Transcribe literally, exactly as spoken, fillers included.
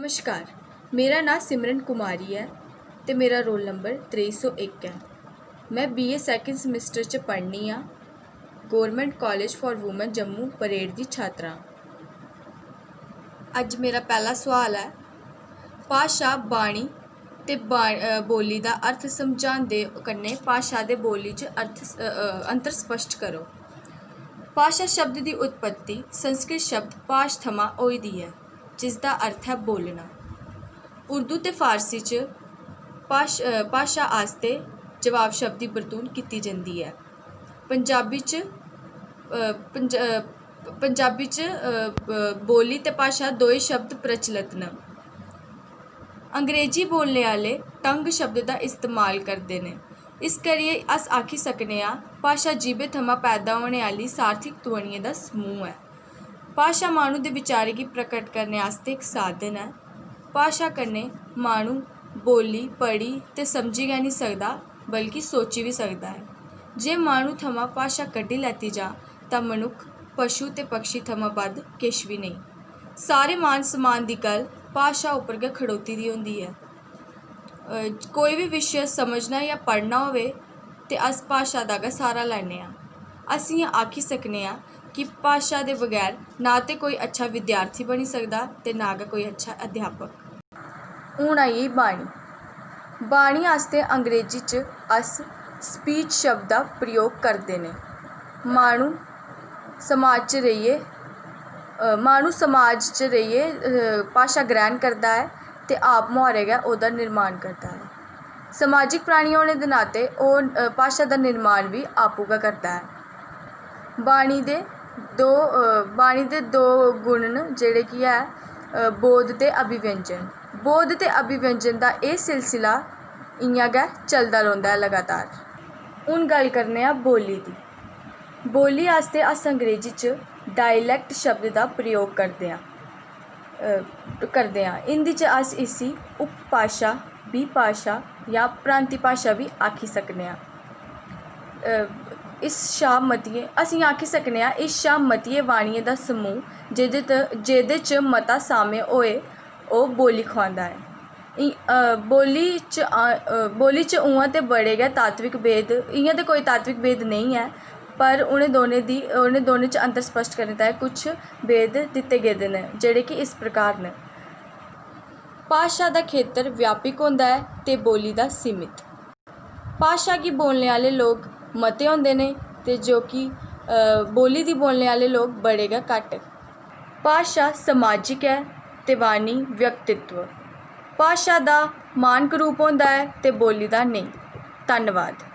नमस्कार, मेरा नांऽ सिमरन कुमारी ऐ ते मेरा रोल नंबर त्रेई सौ इक ऐ। में बीए सैकंड सेमेस्टर च पढ़नी आं, government college for women Jammu parade दी छात्रा आं। अज्ज मेरा पैह्ला सोआल ऐ, भाशा, बाणी ते बा-, अ, बोल्ली दा अर्थ समझांदे कन्नै भाशा ते बोल्ली च अर्थ स-, अ, अ, अंतर स्पष्ट करो। भाशा शब्द दी उत्पत्ति संस्कृत शब्द भाश थमां होई दी ऐ, जिसदा अर्थ ऐ बोलना। उर्दू ते फारसी च भाश-, अ, भाशा आस्तै जवाब शब्द दी बरतून कीती जंदी ऐ। पंजाबी च, अ, पंज-, अ, पंजाबी च, अ, ब-, बोल्ली ते भाशा दोऐ शब्द प्रचलत न। अंग्रेजी बोलने आह्ले टंग शब्द दा इस्तेमाल करदे न। इस करियै अस आखी सकने आं, भाशा जीभें थमां पैदा होने आह्ली सार्थक ध्वनियें दा समूह् ऐ। भाशा माह्नू दे विचारें गी प्रकट करने आस्तै इक साधन ऐ। भाशा कन्नै माह्नू बोल्ली, पढ़ी ते समझी गै निं सकदा, बल्कि सोची बी सकदा ऐ। जे माह्नू थमां भाशा कड्ढी लैती जा, तां मनुक्ख पशु ते पक्षी थमां बद्ध किश बी नेईं। सारे मान सम्मान दी गल्ल भाशा उप्पर गै खड़ोती दी होंदी ऐ। अ, कोई बी विशे समझना जां पढ़ना होऐ ते अस भाशा दा गै स्हारा लैन्ने आं। अस इ'यां आखी सकने आं कि भाशा दे बगैर ना ते कोई अच्छा विद्यार्थी बनी सकदा ते ना गै कोई अच्छा अध्यापक। हून आई गेई बाणी। बाणी आस्तै अंग्रेजी च अस स्पीच शब्द दा प्रयोग करदे न। माह्नू समाज च रेहियै, अ, माह्नू समाज च रेहियै, अ, भाशा ग्रैह्ण करदा ऐ ते आप मुहारे गै ओह्दा निर्माण करदा ऐ। समाजिक प्राणी होने दे नाते ओह्, अ, भाशा दा निर्माण बी आपूं गै करदा ऐ। बाणी दे दो, अ, बाणी दे दो गुण न, जेह्ड़े कि ऐ, अ, बोध ते अभिव्यंजन। बोध ते अभिव्यंजन दा एह् सिलसिला इ'यां गै चलदा रौंह्दा ऐ लगातार। हून गल्ल करने आं बोल्ली दी। बोल्ली आस्तै अस अंग्रेजी च डायलैक्ट शब्द दा प्रयोग करदे आं, अ, करदे आं। हिंदी च अस इसी उपभाशा, बिभाशा जां प्रांती भाशा बी आखी सकने आं। अ, इस शा मतियें, अस इ'यां आखी सकने आं, इस शा मतियें बाणियें दा समूह् जेह्दे त-, जेह्दे च मता साम्य होए, ओह् बोल्ली खुआंदा ऐ। इ-, अ, बोल्ली च आ-, अ, बोल्ली च उ'आं ते बड़े गै तात्विक भेद, इ'यां ते कोई तात्विक भेद नेईं ऐ, पर उ'नें दोनें दी, उ'नें दोनें च अंतर स्पष्ट करने ताईं कुछ भेद दित्ते गेदे न, जेह्ड़े कि इस प्रकार न। भाशा दा खेतर व्यापक होंदा ऐ ते बोल्ली दा सीमित। भाशा गी बोलने आह्ले लोक मते होंदे न ते जो कि, अ, बोल्ली दी बोलने आह्ले लोक बड़े गै घट्ट। भाशा समाजिक ऐ ते वाणी व्यक्तित्व। भाशा दा मानक रूप होंदा ऐ ते बोल्ली दा नेईं। धन्नवाद।